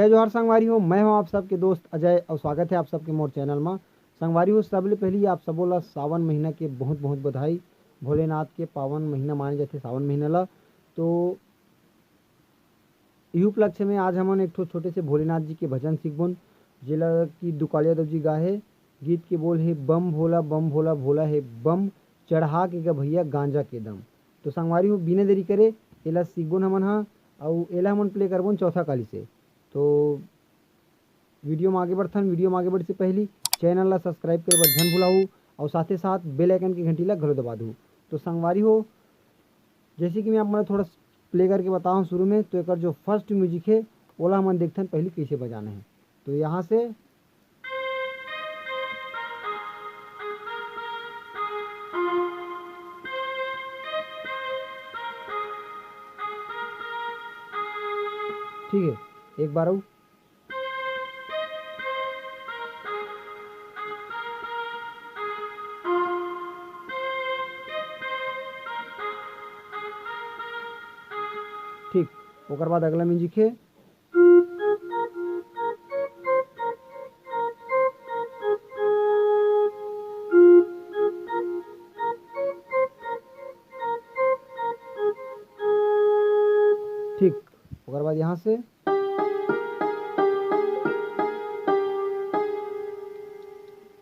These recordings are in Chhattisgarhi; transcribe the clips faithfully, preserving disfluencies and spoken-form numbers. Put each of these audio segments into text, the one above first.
जोहार संगवारी हो, मैं हूं आप सबके दोस्त अजय और स्वागत है आप सबके मोर चैनल मा। संगवारी हो, सबले पहली आप सबो ला सावन महीना के बहुत बहुत बधाई। भोलेनाथ के पावन महीना माने जाथे सावन महीना ला। तो इही उपलक्ष्य में आज हमन एक ठो छोटे से भोलेनाथ जी के भजन सीखबोन, जेला कि दुकाल यादव जी गाए हे। गीत के बोल हे, बम भोला बम भोला भोला हे बम, चढ़ा के गा भैया गांजा के दम। तो संगवारी हो, बिना देरी करे एला सीखबोन हमन हा, अउ एला हमन प्ले करबोन चौथा काली से। तो वीडियो में आगे बढ़थन। वीडियो में आगे बढ़े से पहली चैनल ला सब्सक्राइब करे बर झन भुलाहू, और साथे साथ बेल आइकन के घंटी ला घलो दबा दू। तो संगवारी हो, जैसे कि मैं आप मन ला थोड़ा प्ले करके बताऊँ शुरू में, तो एकर जो फर्स्ट म्यूजिक है, ओला हमन देखथन पहली कैसे बजाना है। तो यहाँ से ठीक है, एक बार और। ठीक, ओकर बाद अगला म्यूजिक है। ठीक, ओकर बाद यहाँ से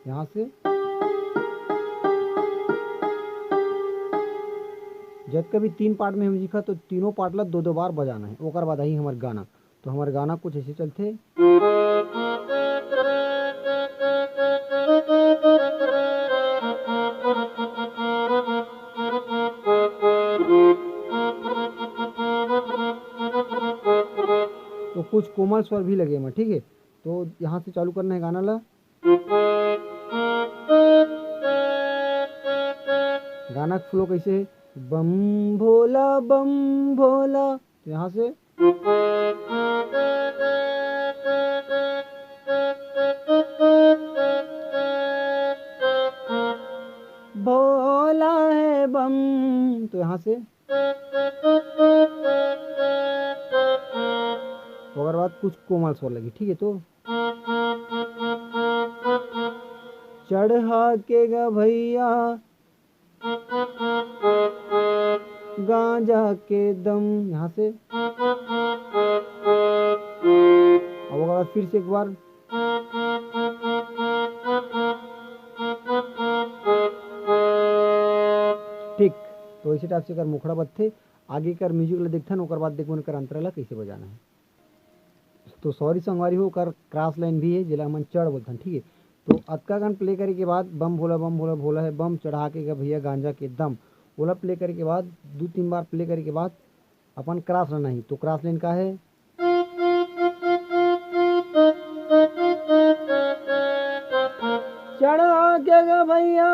यहाँ से जतका भी तीन पार्ट में हम लिखा, तो तीनों पार्ट ला दो दो बार बजाना है। ओकर बाद आई हमार गाना। तो हमार गाना कुछ ऐसे चलते। तो कुछ कोमल स्वर भी लगे एमा, ठीक है। तो यहाँ से चालू करना है गाना ला। गाना के फ्लो कैसे है? बम भोला बम भोला। तो यहाँ से भोला है बम। तो यहाँ से ओकर बाद कुछ कोमल स्वर लगी, ठीक है। तो चढ़ा के गा भैया गांजा के दम, यहाँ से। अब ओकर बाद फिर से एक बार। ठीक, तो इसी टाइप से एकर मुखड़ा बजथे। आगे कर म्यूजिक ला देखथन, ओकर बाद देखबो एकर अंतरा ला कैसे बजाना है। तो सॉरी संगवारी हो, ओकर क्रॉस लाइन भी है, जेला हमन चढ़ बोलथन, ठीक है। तो अतका गान प्ले करे के बाद बम भोला बम भोला भोला है बम, चढ़ा के गा भैया गांजा के दम, ओला प्ले करे के बाद दू तीन बार प्ले करे के बाद अपन क्रॉस लाइन आही। तो क्रॉस लाइन का है? चढ़ा के गा भैया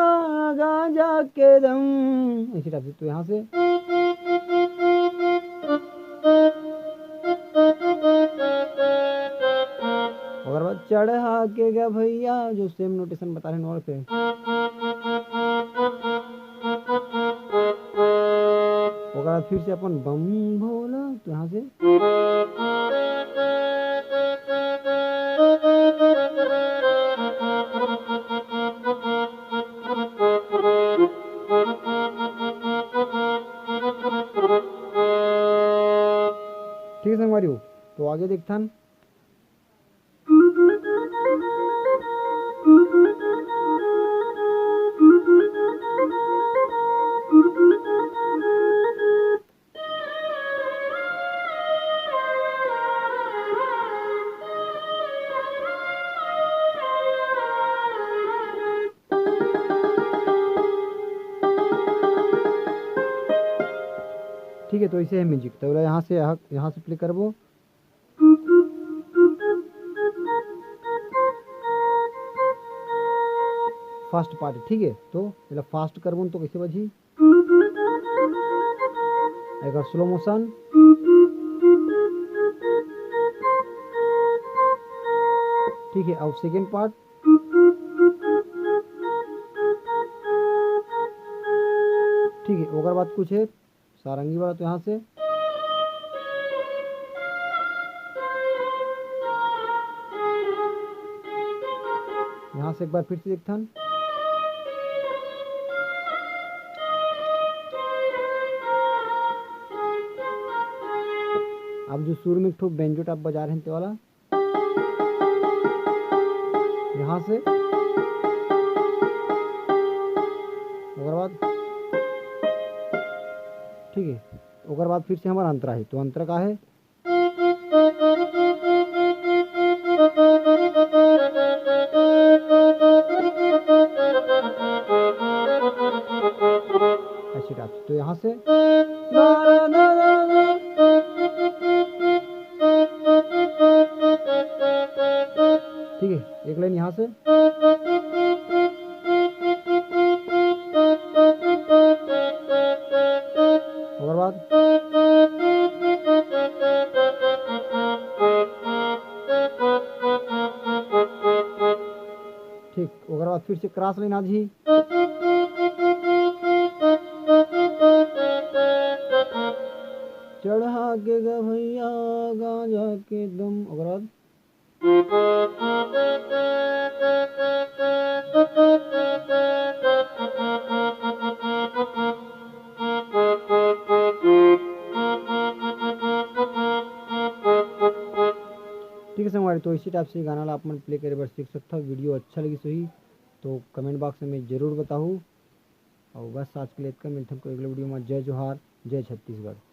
गांजा के दम, इसी टाइप से। तो यहाँ से ओकर बाद चढ़ा के गा भैया, जो सेम नोटेशन बता रहे हैं, और फिर ओकर बाद फिर से अपन बम भोला, तो यहाँ से ठीक है संगवारी हो, तो आगे देखथन। ठीक है, तो ऐसे है म्यूजिक। तो यहाँ से, यहाँ, यहाँ से प्ले करबो। फास्ट पार्ट, ठीक है, तो एला फास्ट करबो तो कैसे बजी? एकर स्लो मोशन, ठीक है। अब सेकेंड पार्ट, ठीक है, ओकर बाद कुछ है सारंगी वाला, तो यहाँ से एक बार फिर से देखथन। अब जो सुर में एक ठो बेंजो टाइप बजा रहे हैं, ते वाला, यहाँ से, ओकर बाद, ठीक है, ओकर बाद फिर से हमारा अंतरा है। तो अंतरा का है? अच्छी टाइप से। तो यहाँ से, ठीक है, एक लाइन यहाँ से, ओकर बाद, ठीक, ओकर बाद फिर से क्रॉस लाइन आ जाही। चढ़ा के ग भैया गांजा के दम, ओकर बाद, ठीक है संगवारी, तो इसी टाइप से गाना ला आप मन प्ले करे बर सीख सकथव। वीडियो अच्छा लगिस होही तो कमेंट बॉक्स में जरूर बताहू। और बस आज के लिए इतना, मिलथन कोई अगले वीडियो में। जय जोहार, जय छत्तीसगढ़।